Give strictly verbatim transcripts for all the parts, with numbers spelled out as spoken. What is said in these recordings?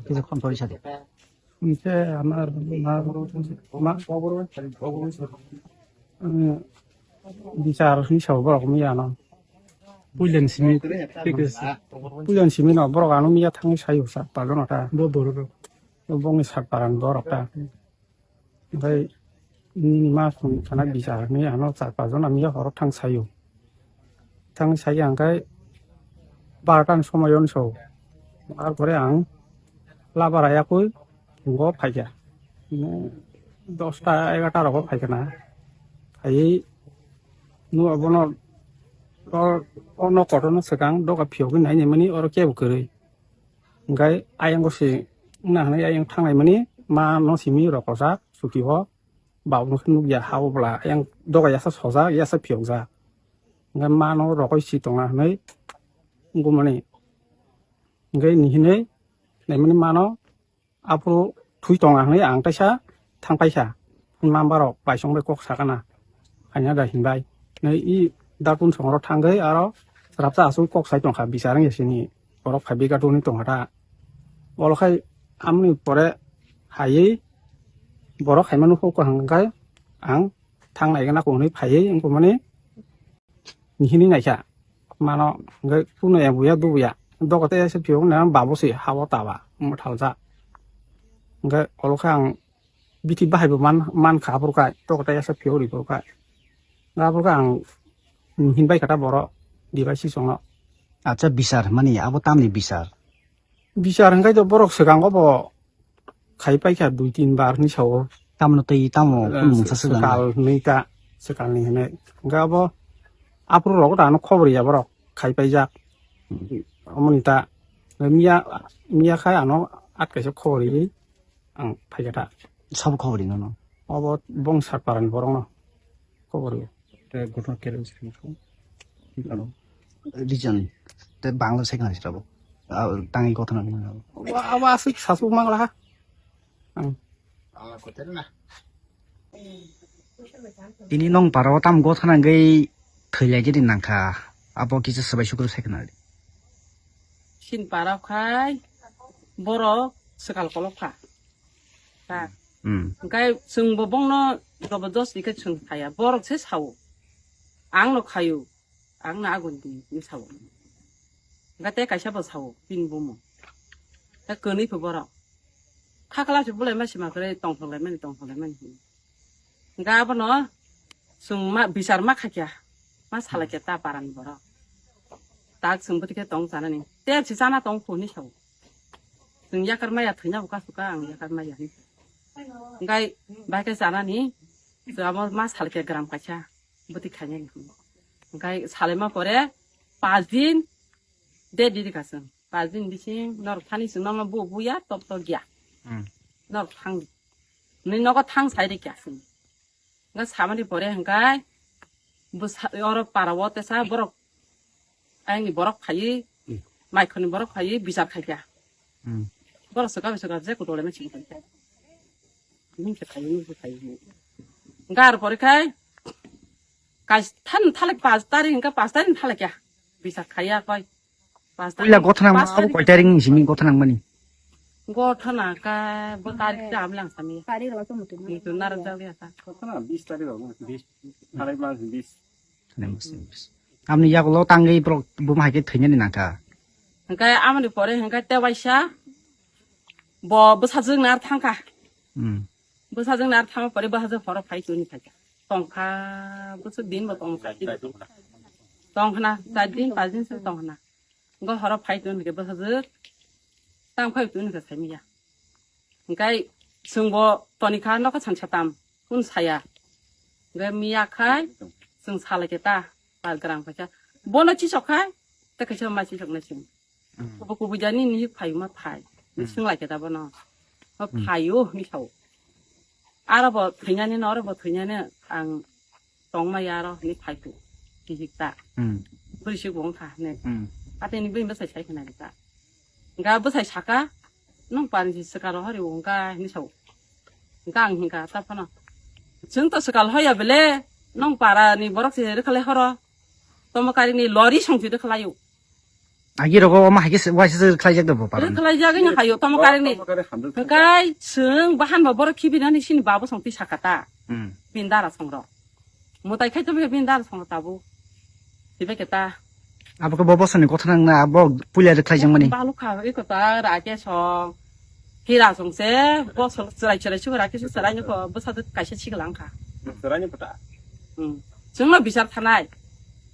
Kisa khon pori sadi. Hingke amar ma, ma, um, bichar hisab borok miya no. Puilen simi, puilen simi no borok ano miya thangwi sayo sa pajon ata. Bo borok. Bongni sak paran borok ta. Hingke nini ma song sana bichar ni ano char pajon ami horo thang sayo. Thang saya hingke bartan somoyon so. Ar pore ang labar ayakoi ngo phaikha. Dosta egarta rogo phaikha na. Phaiwi no abono o, ono kotorno swkang doga phiyogwi nainai mani oro kebo kwrwi. Hingke ayang se wngna hinwi ayang thangnai mani ma no simi rokojak chuki o. Bau no khe nukya ha o bwla ayang doga yasa sojak yasa phiyokjak. Hingke ma no rokoi si tongna hinwi wngmani. Hingke ni hinwi naimani ma no aphuru thui tongna hinwi ang kaisa thang paisa. Number rok paisong bai kok sakana. Kanya da hinbai. Nei i datun songro thangwi aro rabsa aswk kok sai tongkha bichar wngya sini. Borok phai biga tuni tongkha ta. Olo khai amni pore haiwi borok haima nukho kaham khai ang thang nai gana kok hinwi phaiwi wngkha mani. Nihini naikha mano hingke kuno ya buya dubuya dogo te se phiyok na babo se habo taba mothalja. Hingke olo khe ang bithi bahai bo man, mankha aphuru kai dogo te se phiyok ri phuru kai. Aphuru kai ang hinbai kha ta borok dibai si songno. Acha bichar mani abo tamni bichar? Bichar hingke to borok swkango bo khai paikha dui tin bar hinwi sao. Tamno tei tamo Eh, kunu mungsa se swkang swkang. Hinwi ta, swkang ni hinwi. Hingke abo aphuru rogo ta ano khobor ya borok khai paijak. Omoni ta miya, miya khai ano at kaisa khobor ri ang phaikha ta. Sabo khobor ri nono? Obo bong Satparan borok no khobor ri. Te gotno kere wngsi tongkha. Ano. Region. Te Bangla second house rabo. Ah, tangi gotno kere. Wa, wa, aswk sasuk mangla ha. Ang. Tini nong parao tam gotna gei thwilai jedi nangkha. Abo kisa swbai sukru second house. Sin parao khai borok swkal kolok kha. Ta. Hmm. Hingke chwngbo bongno jabardasti khe chwng khaya. Borok se sao. Ang no khayo. Ang no agun di, ni sao. Hingke te kaisa bo sao, pin bumo. Ta kwnwi pho borok. Khakla se bulai ma sima kre tongthok lai mani, tongthok lai mani. Hingke abono chwng ma, bichar ma khakya. Ma salai khe ta parani borok. Tak chwng bwtwi khe tong chanani. Ter se chana tong kho ni sao. Chwng yakar maya thwina bo kasu ka ang yakar maya hin. Hingke bai khe chanani. Chwng abo ma salai khe gram kaisa. Bwtwi khainani hin. Hingke salai ma pore pas din de diri ka chwng. Pas din bising norok thani chwng no ma bu buya top top ya. Hmm. Norok thang. Ni nogo thang sai de kya chwng. Nga samani pore hingkai bwsa oro para o tesa borok ayangni borok phaiwi, hmm, maikhorni borok phaiwi bichar khaikha. Hmm. Borok swkang swkang je kutole ma sini khaikha. Nung se khayo, nung se khayo. Gar pore khai kais than thalek pas tarik hingka pas tarik thalek ya bichar khaiya koi. Pas tarik. Puila gothanang pas ma abo tarik. Koi tarik ni simi gothanang mani? Gothana ka bo tarik ta amlang sami. Tarik rok to mutu. Mutu narok jak ya ta. Gothana bis tarik rok, bis, tarik mas bis. Amni yagulo tangwi borok buma hai khe thwinani nangkha. Hingke amoni pore hingke tewaisa bo bwsajwk nar thangkha. Hmm. Bwsajwk nar thangma pore bwsajwk horo phai tuni phaikha. Tongkha bwswk din bo tongkha. Tongkhna char din pas din se tongkhna. Hingke horo phai tuni hingke bwsajwk tang phai tuni hingke saimanya. Hingke chwngbo tonikha nokha sansa tam kun saya. Hingke miya khai chwng salai khe ta pal grang paikha. Bono chisok khai ta kaisa ma chisok nai chwng. Hmm. Kubu kubu jani ni phai ma phai. Hmm. Swng lai khe ta bono. Ma hmm. Phai o ni sao. Aro bo thwinani no, aro bo thwinani ang tongma ya aro ni phai tu. Kihik ta. Hmm. Bwrwi si bong kha ne. Hmm. Ate ni bwrwi bwsai sai khna ta. Ga bwsai saka nung pan si swkaro hari o ga ni sao. Ga ang hingka ta phano. Chwng to swkal hoya bele nung para ni borok se rwkhalai horo. Tomo kari ni lori song si rwkhalai o. Agi rogo omo hai khe se, waisa se khlaijak da bo paron. Khlaijak ni hayo tamo kare ni. Kai chwng bahan ba borok khibi nani sini babo song twi sakata. Hmm. Bini dara song rok. Mutai khai to bini dara song tabu. Tibe keta. Abo khe bo bosoni kotha nang na abo puila de khlaijak mani. Balu kha iko ta ra ke song. Hira song se bosol chwrai chwrai chwrai ke se chwrai ni ko bwsa de kaisa chiglang kha. Chwrai ni pata. Hmm. Chwngno bichar thanai.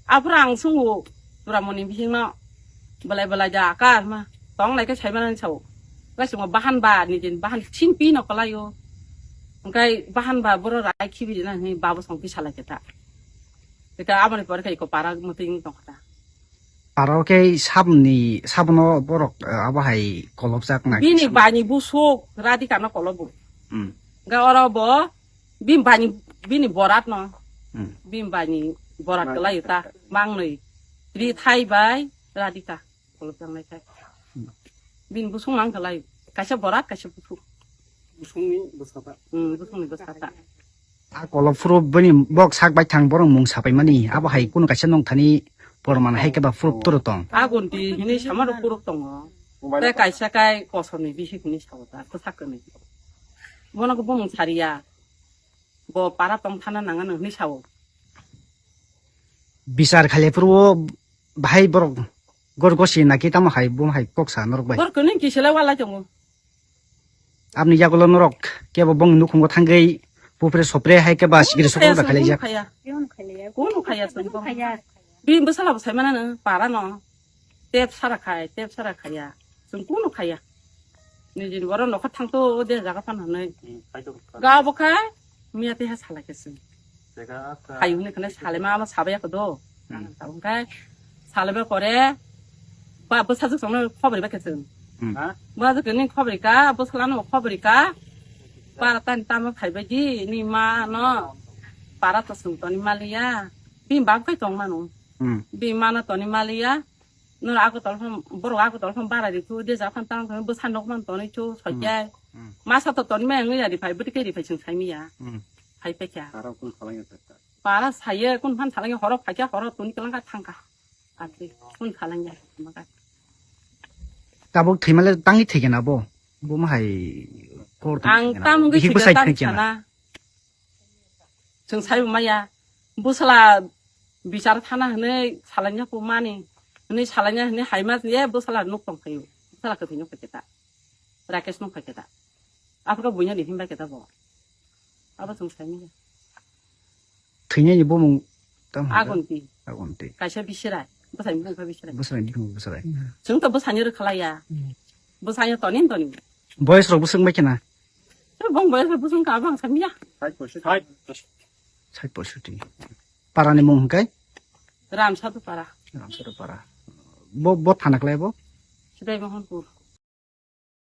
Aphuru ang sungo, Turamoni bihikno belai belai ja kar ma tong lai khe sai manani sao. Wngkhe chwngno bahan ba ni din bahan thin pi no kwlai o. Wngkhe bahan ba boro rai khibi rina hwnwi babo song twi salai khe ta. Eka aboni pore khe eko para mwtwi wng tong kha ta. Para o khe sabni, sabno borok, eh, abo hai kolobjak na bini kisa. Bini bani busuk Radhika no kolobo. Hmm. Wngkhe oro bo Bini bani, bini borat no. Hmm. Bini bani borat kwlai ta. Mangnwi. Rithai bai Radhika. Kolobjak nai khai. Hmm. Bini busung mang kwlai. Kaisa borat, kaisa busung. Busungni bwsata. Hmm, busungni bwsata. A kolob phuru bini bok sak bai thang borok mung sapai mani. Abo hai kunu kaisa nong thani porman hai khe ba phuru toro tong. Agunti hini sama rok phuru tongo. Te kaisa kai kosorni bihik hini sao ta. Kwsak kwni. Bono khe bumung sariya. Bo para tong thana nang nang hwnwi sao. Bichar khaile phuru o bahai borok gor gosi naki tamo hai bo hai kok sa norok bai. Gor kwnwi kisila wala tongo. Abni yagulo norok kebo bong nukhungo thangwi pupre sopre hai keba sikiri sokol da khailai jak. Kunu khaya. Kunu khaya. Bi bwsala bo sai mana no para no. Tep sara khai, tep sara khaya. Chwng kunu khaya. Nijini borok nokha thangto o de jaga phan hwnwi. Hmm, khai to. Ga bo khai, miya te ha sala khe chwng. Tega asa. Khai hwnwi khne sale ma, ma sabai ko do. Hmm. Ang ta hwn khai, sale ba kore, ba bwsa juk songno khobri ba khe chwng. Hmm. Ha? Ba juk ni khobri ka, bwsala no khobri ka. Para tan tamo phai bai di, ni ma no. Para to sung to ni maliya. Bi bak kai tong mano. Hmm. Bi ma no to ni maliya. Noro Agartala phano, borok Agartala phano bara ri thu, de ja phano tang thang bwsa nok man tonwi thu, soichai. Hmm. Masa to tonwi maya wngwi ya ri phai, bwtwi khe ri phai chwng sai maya. Hmm. Phai paikha. Para kun thalang ya ta. Para saye, kun phan thalang ya, horo phaikha, horo toni kwlang kha thangkha. Atwi, kun thalang ya, maka. Tabuk thwimale tangwi thwikhe na bo? Bo ma hai kor tangwi thwikhe na bo? Ang tam wngwi thwikhe na. Bihik bwsai tang thwikhe na. Sana. Chwng sai bo maya. Bwsala bichar thana hwnwi salaina ku mani. Hwnwi salaina hwnwi hai ma ye bwsala nuk tong phaio. Bwsala kwthwi nuk phaikhe ta. Rakesh nuk phaikhe ta. Aphuru buina ni himbai khe ta bo. Abo chwng sai maya. Thwinani bumung tamo hwnka? Agonti. Agonti. Kaisa bisirai. Bwsai bumung khe bisirai. Bwsai bumung bwsai. Chwng to bwsani rwkhalaiya. Hmm. Bwsani toni toni. Boyes rok bwswk bai khena? Bong boyes rok bwswk ka bang samya. Sait poisoti. Sait poisoti. Para ni mung hwnkai? Ramsadu para. Ramsadu para. Bo, bo thana klai bo? Sidai Mohanpur.